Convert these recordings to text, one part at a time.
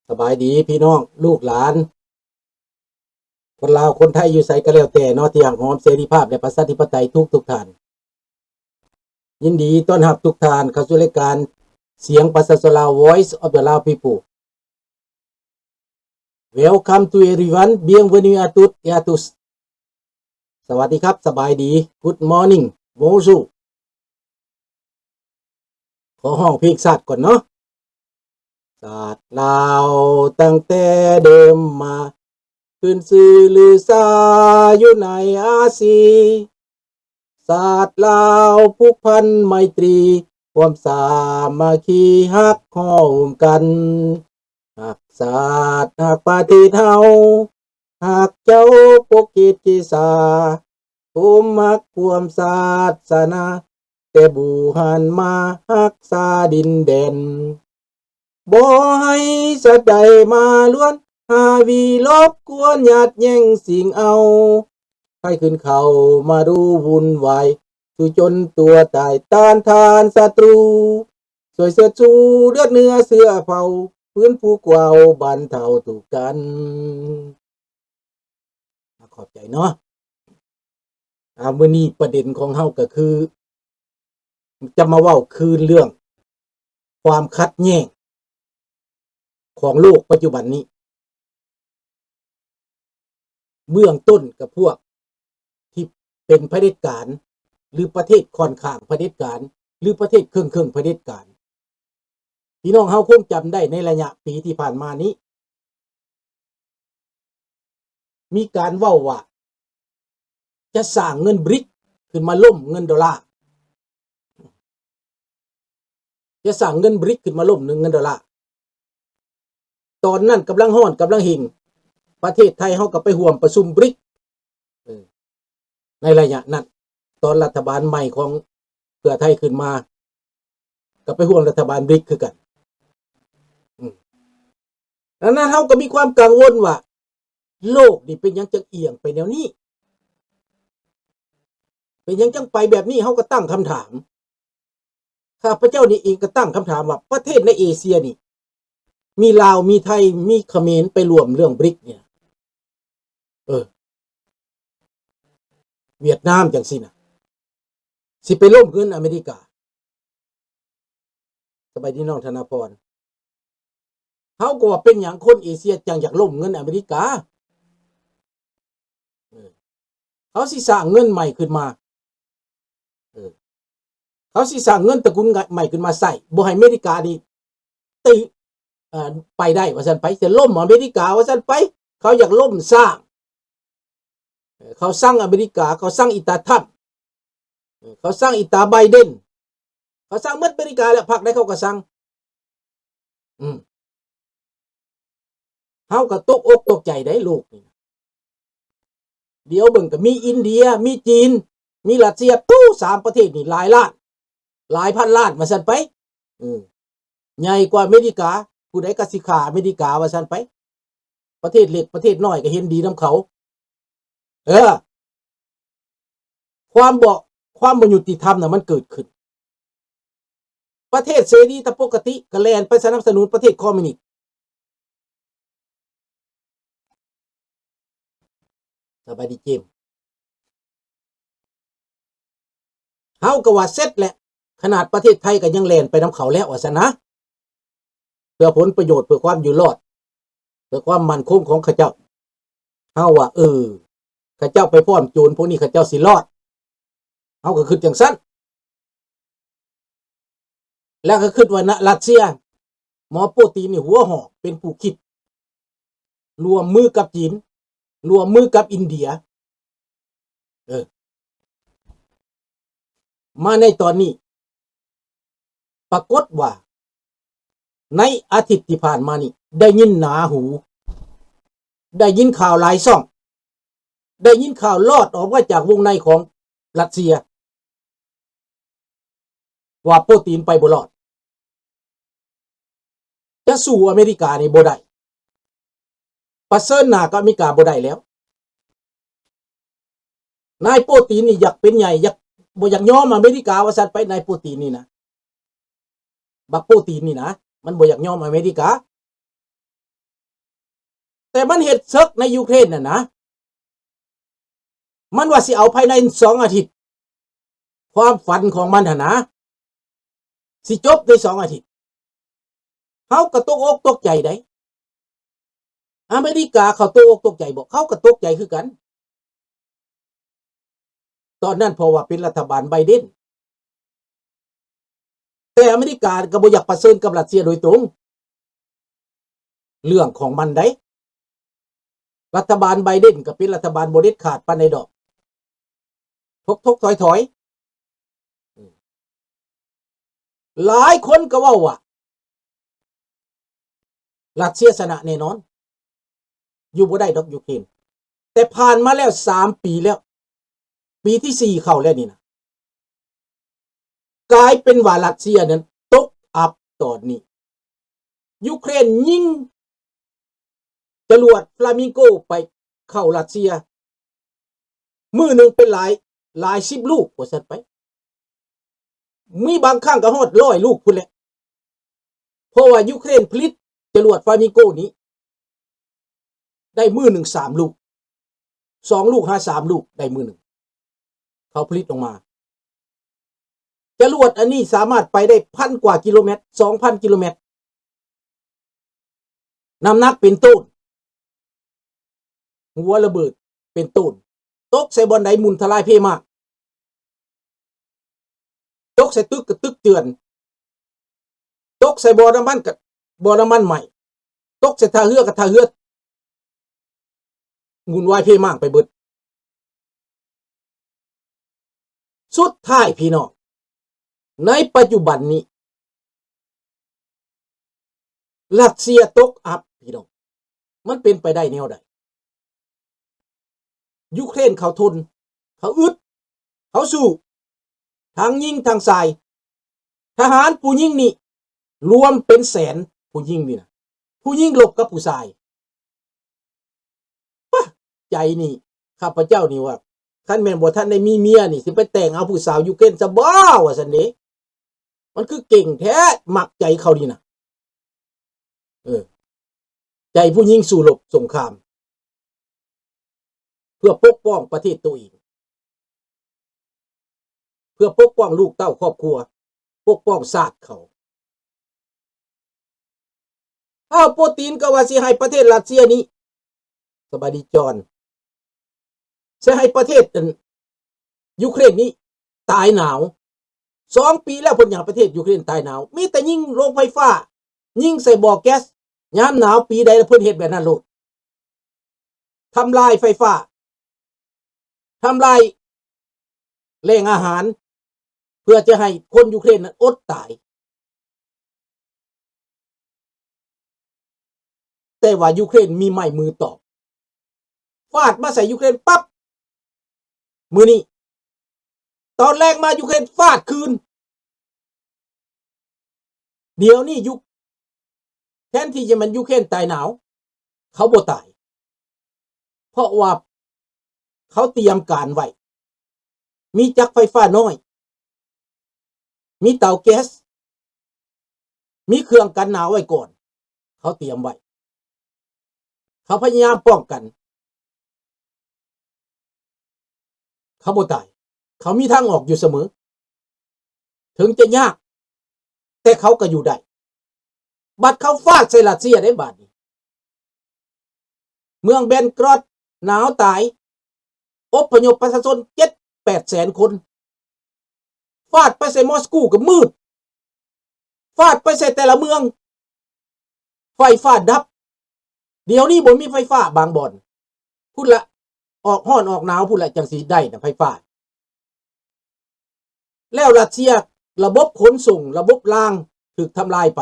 ສະບາຍດີພີ່ນ້ອງລູກຫຼານ ຄົນລາວຄົນໄທຢູ່ໃສກໍແລ້ວແຕ່ເນາະ ທີ່ຮັກຫອມເສລີພາບ ແລະ ປະຊາທິປະໄຕທຸກໆທ່ານ. ຍິນດີຕ້ອນຮັບທຸກທ່ານເຂົ້າສູ່ລາຍການສຽງປະຊາຊົນລາວ Voice of the Lao People. Welcome to everyone. Bienvenue à toutes et à tous. ສະຫວັດດີຄັບ ສະບາຍດີ Good morning. Bonjour. ຂໍຮ້ອງເພງຊາດກ່ອນເນາະ. ຊາດລາວຕັ້ງແຕ່ເດີມມາ ຂຶ້ນຊື່ລືຊາຢູ່ໃນອາຊີ. ຊາດລາວຜູກພັນໄມຕີ ຄວາມສາມັກຄີຮັກຫ້ອມກັນ. ຮັກຊາດຮັກປະເທດເຮົາ ຮັກເຈົ້າປົກເກດເກສາ ໂຮມຮັກຮ່ວມສາສະໜາ ແຕ່ບູຮານມາຮັກສາດິນແດນ ບໍ່ໃຫ້ສັດໃດມາລວນ ຫາວີລົບກວນຍາດແຍ່ງຊິງເອົາ ໃຫ້ຂຶ້ນເຂົ້າມາດູວຸ່ນວາຍ ສູ້ຈົນຕົວຕາຍຕ້ານທານສັດຕູ ຊ່ວຍເຊີດຊູເລືອດເນື້ອເຊື້ອເຜົ່າ ຟື້ນຟູກວາວບັນເທົາທຸກກັນ. ຂອບໃຈເນາະ. ອ່າ ມື້ນີ້ປະເດັນຂອງເຮົາກໍຄື ຈະມາເວົ້າຄືນເລື່ອງຄວາມຂັດແຍ່ງຂອງໂລກປັດຈຸບັນນີ້ ເບື້ອງຕົ້ນກັບພວກທີ່ເປັນຜະເດັດການ ຫຼື ປະເທດຂ້ອນຂ້າງຜະເດັດການ ຫຼື ປະເທດເຄິ່ງໆຜະເດັດການ. ພີ່ນ້ອງເຮົາຄົງຈຳໄດ້ໃນໄລຍະປີທີ່ຜ່ານມານີ້ ມີການເວົ້າວ່າ ຈະສ້າງເງິນບຣິກຂຶ້ນມາລົ້ມເງິນໂດລາ ຈະສ້າງເງິນບຣິກຂຶ້ນມາລົ້ມເງິນໂດລາ. ຕອນນັ້ນກຳລັງຮ້ອນກຳລັງເຮັງ ປະເທດໄທເຮົາກໍໄປຮ່ວມປະຊຸມບຣິກ ເອີ ໃນໄລຍະນັ້ນ ຕອນລັດຖະບານໃໝ່ຂອງເພື່ອໄທຂຶ້ນມາ ກໍໄປຮ່ວມລັດຖະບານບຣິກຄືກັນ. ອືມ ດັ່ງນັ້ນເຮົາກໍມີຄວາມກັງວົນວ່າ ໂລກນີ້ເປັນຫຍັງຈັ່ງອຽງໄປແນວນີ້? ເປັນຫຍັງຈັ່ງໄປແບບນີ້? ເຮົາກໍຕັ້ງຄຳຖາມ. ຂ້າພະເຈົ້ານີ້ເອງກໍຕັ້ງຄຳຖາມວ່າ ປະເທດໃນເອເຊຍນີ້ ມີລາວ ມີໄທ ມີຂະເໝນໄປຮ່ວມເລື່ອງບຣິກນີ້ ເອີ ຫວຽດນາມຈັ່ງຊີ້ນະ ຊິໄປລົ້ມເງິນອາເມລິກາ. ສະບາຍດີນ້ອງທະນາພອນ. ເຮົາກໍວ່າເປັນຫຍັງຄົນເອເຊຍຈັ່ງຢາກລົ້ມເງິນອາເມລິກາ? ເອີ ເຂົາຊິສ້າງເງິນໃໝ່ຂຶ້ນມາ ເອີ ເຂົາຊິສ້າງເງິນຕະກຸນໃໝ່ຂຶ້ນມາໃຊ້ ບໍ່ໃຫ້ອາເມລິການີ້ ຕິ ເອີ ໄປໄດ້ວ່າຊັ້ນໄປ ຈະລົ້ມອາເມລິກາວ່າຊັ້ນໄປ. ເຂົາຢາກລົ້ມຊ້າງ ເອີ ເຂົາຊັງອາເມລິກາ ເຂົາຊັງອີຕາທຳ ເອີ ເຂົາຊັງອີຕາໄບເດັນ ເຂົາຊັງໝົດອາເມລິກາແລ້ວ ພັກໃດເຂົາກໍຊັງ. ອືມ ເຮົາກໍຕົກອົກຕົກໃຈໄດ໋ໂລກນີ້. ດຽວເບິ່ງກໍມີອິນເດຍ ມີຈີນ ມີຣັດເຊຍ ຕູ້ ສາມປະເທດນີ້ຫຼາຍລ້ານ ຫຼາຍພັນລ້ານວ່າຊັ້ນໄປ. ເອີ ໃຫຍ່ກວ່າອາເມລິກາ ຜູ້ໃດກໍຊິຂ້າອາເມລິກາວ່າຊັ້ນໄປ. ປະເທດເລັກປະເທດນ້ອຍກໍເຫັນດີນຳເຂົາ. ເອີ ຄວາມບໍ່ ຄວາມບໍ່ຍຸຕິທຳນະມັນເກີດຂຶ້ນ. ປະເທດເສລີຕາປົກກະຕິກໍແລ່ນໄປສະໜັບສະໜູນປະເທດຄອມມິວນິດ. ສະບາຍດີເຈມ. ເຮົາກໍວ່າເສັດແຫຼະ ຂະໜາດປະເທດໄທກໍຍັງແລ່ນໄປນຳເຂົາແລ້ວວ່າຊັ້ນນະ ເພື່ອຜົນປະໂຫຍດ ເພື່ອຄວາມຢູ່ລອດ ເພື່ອຄວາມໝັ້ນຄົງຂອງເຂົາເຈົ້າ. ເຮົາວ່າ ເອີ ເຂົາເຈົ້າໄປພ້ອມໂຈນພວກນີ້ ເຂົາເຈົ້າຊິລອດ. ເຮົາກໍຄິດຈັ່ງຊັ້ນ ແລ້ວກໍຄິດວ່ານະ ຣັດເຊຍ ໝໍໂປຕີນນີ້ຫົວຫອກເປັນຜູ້ຄິດ ຮ່ວມມືກັບຈີນ ຮ່ວມມືກັບອິນເດຍ. ເອີ ມາໃນຕອນນີ້ ປາກົດວ່າ ໃນອາທິດທີ່ຜ່ານມານີ້ ໄດ້ຍິນໜາຫູ ໄດ້ຍິນຂ່າວຫຼາຍຊ່ອງ ໄດ້ຍິນຂ່າວລອດອອກມາຈາກວົງໃນຂອງຣັດເຊຍ ວ່າໂປຕີນໄປບໍ່ລອດ ຈະສູ້ອາເມລິການີ້ບໍ່ໄດ້ ປະເຊີນໜ້າກັບອາເມລິກາບໍ່ໄດ້ແລ້ວ. ນາຍໂປຕີນນີ້ຢາກເປັນໃຫຍ່ ຢາກ ບໍ່ຢາກຍອມອາເມລິກາວ່າຊັ້ນໄປ ນາຍໂປຕີນນີ້ນະ. ບັກປູຕິນນີ້ນະ ມັນບໍ່ຢາກຍອມອາເມລິກາ. ແຕ່ມັນເຮັດເສິກໃນຢູເຄຣນນັ້ນນະ ມັນວ່າຊິເອົາພາຍໃນສອງອາທິດ. ຄວາມຝັນຂອງມັນຫັ້ນນະ ຊິຈົບໃນສອງອາທິດ. ເຮົາກໍຕົກອົກຕົກໃຈໃດ໋. ອາເມລິກາເຂົາຕົກອົກຕົກໃຈບໍ່? ເຂົາກໍຕົກໃຈຄືກັນ. ຕອນນັ້ນເພາະວ່າເປັນລັດຖະບານໄບເດັນ ແຕ່ອາເມລິກາກໍບໍ່ຢາກປະເຊີນກັບຣັດເຊຍໂດຍຕົງ ເລື່ອງຂອງມັນໃດ໋. ລັດຖະບານໄບເດັນກໍເປັນລັດຖະບານບໍ່ເດັດຂາດປານໃດດອກ ທົກໆຖອຍໆ. ຫຼາຍຄົນກໍເວົ້າວ່າ ຣັດເຊຍຊະນະແນ່ນອນ ຢູ່ບໍ່ໄດ້ດອກຢູເຄຣນ. ແຕ່ຜ່ານມາແລ້ວສາມປີແລ້ວ ປີທີສີ່ເຂົ້າແລ້ວນີ້ນະ ກາຍເປັນວ່າຣັດເຊຍນັ້ນຕົກອັບຕອນນີ້. ຢູເຄຣນຍິງຈະຫຼວດຟລາມິງໂກໄປເຂົ້າຣັດເຊຍ ມື້ໜຶ່ງເປັນຫຼາຍ ຫຼາຍສິບລູກວ່າຊັ້ນໄປ. ມີບາງຄັ້ງກໍຮອດຮ້ອຍລູກພຸ້ນແຫຼະ ເພາະວ່າຢູເຄຣນຜະລິດຈະຫຼວດຟລາມິງໂກນີ້ໄດ້ມື້ໜຶ່ງສາມລູກ ສອງລູກຫາສາມລູກໄດ້ມື້ໜຶ່ງ ເຂົາຜະລິດອອກມາ. ຈະຫຼວດອັນນີ້ສາມາດໄປໄດ້ພັນກວ່າກິໂລແມັດ ສອງພັນກິໂລແມັດ ນ້ຳໜັກເປັນໂຕນ ຫົວລະເບີດເປັນໂຕນ ຕົກໃສ່ບ່ອນໃດໝຸ່ນທະລາຍເພໝາກ ຕົກໃສ່ຕຶກກໍຕຶກເຈື່ອນ ຕົກໃສ່ບໍ່ນ້ຳມັນກໍບໍ່ນ້ຳມັນໄໝ້ ຕົກໃສ່ທ່າເຮືອກໍທ່າເຮືອວຸ່ນວາຍເພໝາກໄປເບິດ. ສຸດທ້າຍພີ່ນ້ອງ ໃນປັດຈຸບັນນີ້ ຣັດເຊຍຕົກອັບພີ່ນ້ອງ ມັນເປັນໄປໄດ້ແນວໃດ? ຢູເຄຣນເຂົາທົນ ເຂົາອຶດ ເຂົາສູ້ ທັງຍິງທັງຊາຍ. ທະຫານຜູ້ຍິງນີ້ລວມເປັນແສນ ຜູ້ຍິງນີ້ນະ ຜູ້ຍິງລົບກັບຜູ້ຊາຍ. ປະ ໃຈນີ້ ຂ້າພະເຈົ້ານີ້ວ່າ ຄັນແມ່ນບໍ່ທັນໄດ້ມີເມຍນີ້ ຊິໄປແຕ່ງເອົາຜູ້ສາວຢູເຄຣນຊະບໍ່ ວ່າຊັ້ນເດ້. ມັນຄືເກັ່ງແທ້ ມັກໃຈເຂົານີ້ນະ. ເອີ ໃຈຜູ້ຍິງສູ້ລົບສົງຄາມ ເພື່ອປົກປ້ອງປະເທດໂຕເອງ ເພື່ອປົກປ້ອງລູກເຕົ້າຄອບຄົວ ປົກປ້ອງຊາດເຂົາ. ອ້າວ ປູຕິນກໍວ່າຊິໃຫ້ປະເທດຣັດເຊຍນີ້ ສະບາຍດີຈອນ ຊິໃຫ້ປະເທດ ອັນ ຢູເຄຣນນີ້ຕາຍໜາວ. ສອງປີແລ້ວເພິ່ນຢາກໃຫ້ປະເທດຢູເຄຣນຕາຍໜາວ ມີແຕ່ຍິງໂຮງໄຟຟ້າ ຍິງໃສ່ບໍ່ແກັສ. ຍາມໜາວປີໃດລະເພິ່ນເຮັດແບບນັ້ນໂລດ ທຳລາຍໄຟຟ້າ ທຳລາຍແຫຼ່ງອາຫານ ເພື່ອຈະໃຫ້ຄົນຢູເຄຣນນັ້ນອົດຕາຍ. ແຕ່ວ່າຢູເຄຣນມີໄມ້ມືຕອບ ຟາດມາໃສ່ຢູເຄຣນປັບ ມື້ນີ້ ຕອນແລງມາຢູເຄຣນຟາດຄືນ. ດຽວນີ້ຢູ ແທນທີ່ຈະແມ່ນຢູເຄຣນຕາຍໜາວ ເຂົາບໍ່ຕາຍ ເພາະວ່າເຂົາຕຽມການໄວ້ ມີຈັກໄຟຟ້ານ້ອຍ ມີເຕົາແກັສ ມີເຄື່ອງກັນໜາວໄວ້ກ່ອນ ເຂົາຕຽມໄວ້ ເຂົາພະຍາຍາມປ້ອງກັນ ເຂົາບໍ່ຕາຍ ເຂົາມີທາງອອກຢູ່ສະເໝີ ເຖິງຈະຍາກ ແຕ່ເຂົາກໍຢູ່ໄດ້. ບັດເຂົາຟາດໃສ່ຣັດເຊຍເດ້ບາດນີ້ ເມືອງແບນກຣອດ ໜາວຕາຍ ອົບພະຍົບປະຊາຊົນເຈັດແປດແສນຄົນ ຟາດໄປໃສ່ມອສກູກໍມືດ ຟາດໄປໃສ່ແຕ່ລະເມືອງ ໄຟຟ້າດັບ. ດຽວນີ້ບໍ່ມີໄຟຟ້າບາງບ່ອນ ພຸ້ນລະ ອອກຮ້ອນອອກໜາວພຸ້ນລະ ຈັ່ງຊິໄດ້ນະໄຟຟ້າ. ແລ້ວຣັດເຊຍ ລະບົບຂົນສົ່ງ ລະບົບລາງ ຖືກທຳລາຍໄປ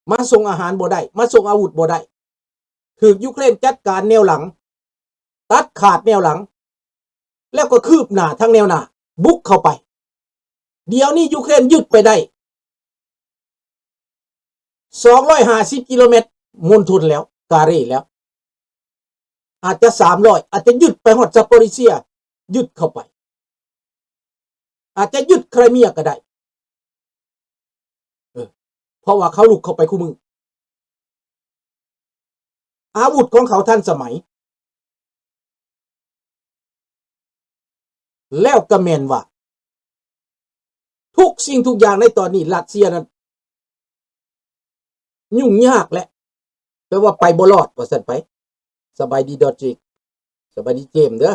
ມາສົ່ງອາຫານບໍ່ໄດ້ ມາສົ່ງອາວຸດບໍ່ໄດ້ ຖືກຢູເຄຣນຈັດການແນວຫຼັງ ຕັດຂາດແນວຫຼັງ ແລ້ວກໍຄືບໜ້າທາງແນວໜ້າ ບຸກເຂົ້າໄປ. ດຽວນີ້ຢູເຄຣນຍຶດໄປໄດ້ສອງຮ້ອຍຫ້າສິບກິໂລແມັດມົນທົນແລ້ວ ກາເຣແລ້ວ ອາດຈະສາມຮ້ອຍ ອາດຈະຍຶດໄປຮອດຊາໂປລິເຊຍ ຍຶດເຂົ້າໄປ. ອາດຈະຍຶດໄຄຣເມຍກໍໄດ້ ເອີ ເພາະວ່າເຂົາລຸກເຂົ້າໄປຄູ່ມື້. ອາວຸດຂອງເຂົາທັນສະໄໝ ແລ້ວກໍແມ່ນວ່າ ທຸກສິ່ງທຸກຢ່າງໃນຕອນນີ້ ຣັດເຊຍນັ້ນຫຍຸ້ງຍາກແຫຼະ ແປວ່າໄປບໍ່ລອດ ວ່າຊັ້ນໄປ. ສະບາຍດີດອດຈິກ ສະບາຍດີເຈມເດີ.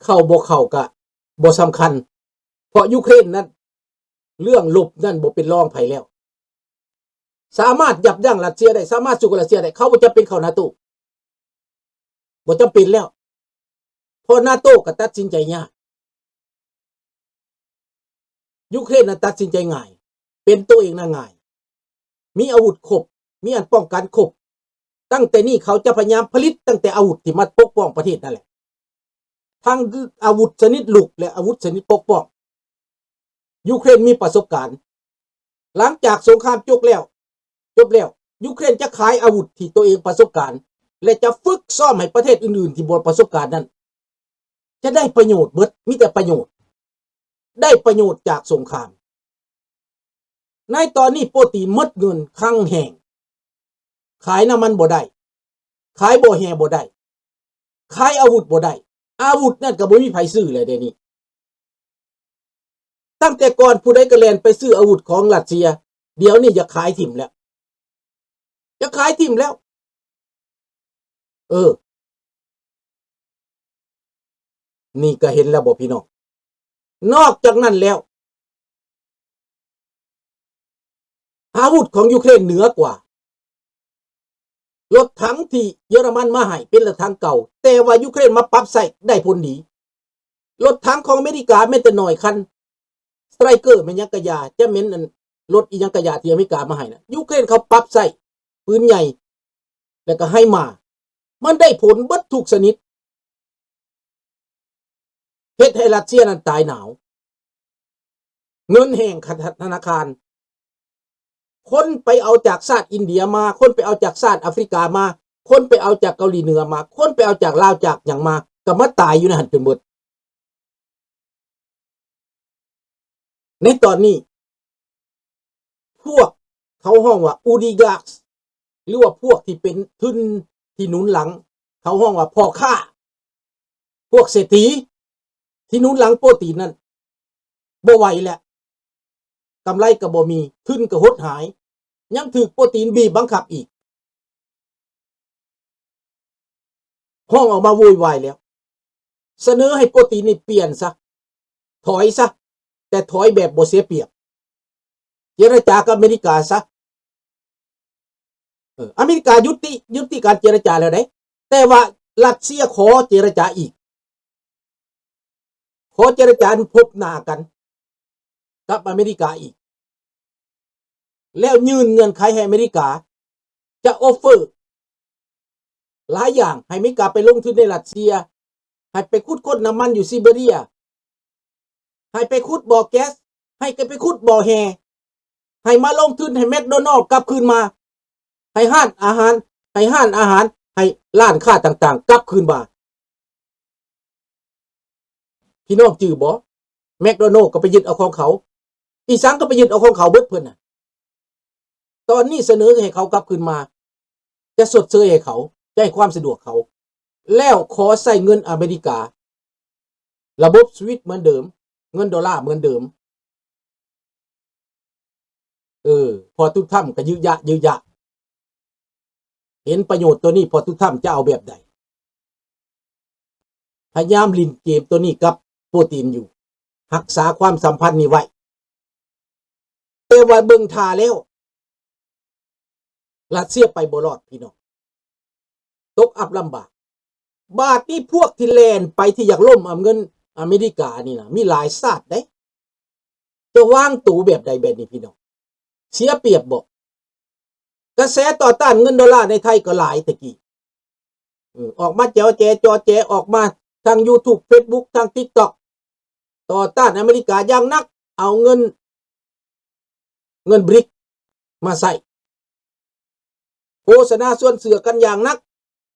ເຂົ້າບໍ່ເຂົ້າກະບໍ່ສຳຄັນ ເພາະຢູເຄຣນນັ້ນ ເລື່ອງລົບນັ້ນບໍ່ເປັນລອງໃຜແລ້ວ. ສາມາດຢັບຢັ້ງຣັດເຊຍໄດ້ ສາມາດສູ້ກັບຣັດເຊຍໄດ້ ເຂົາບໍ່ຈຳເປັນເຂົ້ານາໂຕ ບໍ່ຈຳເປັນແລ້ວ ເພາະນາໂຕກໍຕັດສິນໃຈຍາກ. ຢູເຄຣນນະຕັດສິນໃຈງ່າຍ ເປັນໂຕເອງນະງ່າຍ ມີອາວຸດຄົບ ມີອັນປ້ອງກັນຄົບ. ຕັ້ງແຕ່ນີ້ເຂົາຈະພະຍາຍາມຜະລິດຕັ້ງແຕ່ອາວຸດທີ່ມາປົກປ້ອງປະເທດນັ້ນແຫຼະ ທັງອາວຸດຊະນິດລຸກ ແລະ ອາວຸດຊະນິດປົກປ້ອງ. ຢູເຄຣນມີປະສົບການ ຫຼັງຈາກສົງຄາມຈົບແລ້ວ ຈົບແລ້ວ ຢູເຄຣນຈະຂາຍອາວຸດທີ່ໂຕເອງປະສົບການ ແລະ ຈະຝຶກຊ້ອມໃຫ້ປະເທດອື່ນໆທີ່ບໍ່ປະສົບການນັ້ນ ຈະໄດ້ປະໂຫຍດເບິດ ມີແຕ່ປະໂຫຍດ ໄດ້ປະໂຫຍດຈາກສົງຄາມ. ໃນຕອນນີ້ໂປຕີນໝົດເງິນຄັງແຮງ ຂາຍນ້ຳມັນບໍ່ໄດ້ ຂາຍບໍ່ແຮ່ບໍ່ໄດ້ ຂາຍອາວຸດບໍ່ໄດ້ ອາວຸດນັ້ນກໍບໍ່ມີໃຜຊື້ແລ້ວດຽວນີ້. ຕັ້ງແຕ່ກ່ອນຜູ້ໃດກໍແລ່ນໄປຊື້ອາວຸດຂອງຣັດເຊຍ ດຽວນີ້ຢາກຂາຍຖິ້ມແລ້ວ ຢາກຂາຍຖິ້ມແລ້ວ. ເອີ ນີ້ກໍເຫັນແລ້ວບໍ່ພີ່ນ້ອງ? ນອກຈາກນັ້ນແລ້ວ ອາວຸດຂອງຢູເຄຣນເໜືອກວ່າ ລົດຖັງທີ່ເຢຍລະມັນມາໃຫ້ເປັນລົດຖັງເກົ່າ ແຕ່ວ່າຢູເຄຣນມາປັບໃຊ້ໄດ້ຜົນດີ. ລົດຖັງຂອງອາເມລິກາແມ່ນແຕ່ໜ້ອຍຄັນ ສະໄຕຣເກີ ແມ່ນຫຍັງກະຢ່າ ຈະແມ່ນອັນລົດອີ່ຫຍັງກະຢ່າທີ່ອາເມລິກາມາໃຫ້ນະ ຢູເຄຣນເຂົາປັບໃຊ້ປືນໃຫຍ່ ແລ້ວກໍໄຮມາ ມັນໄດ້ຜົນເບິດທຸກຊະນິດ ເຮັດໃຫ້ຣັດເຊຍນັ້ນຕາຍໜາວ. ເງິນແຫ້ງ ທະນາຄານ ຄົນໄປເອົາຈາກຊາດອິນເດຍມາ ຄົນໄປເອົາຈາກຊາດອາຟຣິກາມາ ຄົນໄປເອົາຈາກເກົາຫຼີເໜືອມາ ຄົນໄປເອົາຈາກລາວຈາກຫຍັງມາ ກໍມາຕາຍຢູ່ໃນຫັ້ນຈົນເບິດ. ໃນຕອນນີ້ ພວກເຂົາຮ້ອງວ່າ oligarchs ຫຼືວ່າພວກທີ່ເປັນທຶນທີ່ໜູນຫຼັງ ເຂົາຮ້ອງວ່າພໍ່ຄ້າ ພວກເສດຖີທີ່ໜູນຫຼັງໂປຕີນນັ້ນ ບໍ່ໄຫວແລ້ວ ກຳໄລກໍບໍ່ມີ ທຶນກໍຫົດຫາຍ ຍັງຖືກໂປຕີນບີບບັງຄັບອີກ. ຮ້ອງອອກມາໂວຍວາຍແລ້ວ ສະເໜີໃຫ້ໂປຕີນນີ້ປ່ຽນຊະ ຖອຍຊະ ແຕ່ຖອຍແບບບໍ່ເສຍປຽບ ເຈລະຈາກັບອາເມລິກາຊະ. ເອີ ອາເມລິກາຢຸດຕິ ຢຸດຕິການເຈລະຈາແລ້ວເດ້ ແຕ່ວ່າຣັດເຊຍຂໍເຈລະຈາອີກ ຂໍເຈລະຈາພົບໜ້າກັນກັບອາເມລິກາອີກ ແລ້ວຍື່ນເງື່ອນໄຂໃຫ້ອາເມລິກາຈະອອຟເຟີຫຼາຍຢ່າງ ໃຫ້ອາເມລິກາໄປລົງທຶນໃນຣັດເຊຍ ໃຫ້ໄປຂຸດຄົ້ນນ້ຳມັນຢູ່ຊີເບເຣຍ ໃຫ້ໄປຂຸດບໍ່ແກັສ ໃຫ້ໄປຂຸດບໍ່ແຮ່ ໃຫ້ມາລົງທຶນໃຫ້ແມັກໂດນັລກັບຄືນມາ ໃຫ້ຮ້ານອາຫານ ໃຫ້ຮ້ານອາຫານ ໃຫ້ຮ້ານຄ້າຕ່າງໆກັບຄືນມາ. ພີ່ນ້ອງຈື່ບໍ່? ແມັກໂດນັລກໍໄປຍຶດເອົາຂອງເຂົາ ອີ່ສັງກໍໄປຍຶດເອົາຂອງເຂົາເບິດເພິ່ນນະ. ຕອນນີ້ສະເໜີໃຫ້ເຂົາກັບຄືນມາ ຈະຊົດເຊີຍໃຫ້ເຂົາ ຈະໃຫ້ຄວາມສະດວກເຂົາ ແລ້ວຂໍໃຊ້ເງິນອາເມລິກາ ລະບົບ SWIFT ເໝືອນເດີມ ເງິນໂດລາເໝືອນເດີມ. ເອີ ພໍ່ຕູທຳກໍຍືຢະຍືຢະ ເຫັນປະໂຫຍດໂຕນີ້ ພໍ່ຕູທຳຈະເອົາແບບໃດ? ພະຍາຍາມຫຼິ້ນເກມໂຕນີ້ກັບໂປຕີນຢູ່ ຮັກສາຄວາມສຳພັນນີ້ໄວ້ ແຕ່ວ່າເບິ່ງທ່າແລ້ວ ຣັດເຊຍໄປບໍ່ລອດພີ່ນ້ອງ ຕົກອັບລຳບາກ. ບາດນີ້ພວກທີ່ແລ່ນໄປ ທີ່ຢາກລົ້ມເອົາເງິນອາເມລິການີ້ນະ ມີຫຼາຍຊາດເດ້. ຈະວາງໂຕແບບໃດແບບນີ້ພີ່ນ້ອງ? ເສຍປຽບບໍ່? ກະແສຕໍ່ຕ້ານເງິນໂດລາໃນໄທກໍຫຼາຍແຕ່ກີ້ ເອີ ອອກມາຈໍແຈຈໍແຈ ອອກມາທາງ YouTube Facebook ທາງ TikTok ຕໍ່ຕ້ານອາເມລິກາຢ່າງໜັກ ເອົາເງິນ ເງິນບຣິກມາໃຊ້. ໂຄສະນາຊວນເຊື່ອກັນຢ່າງໜັກ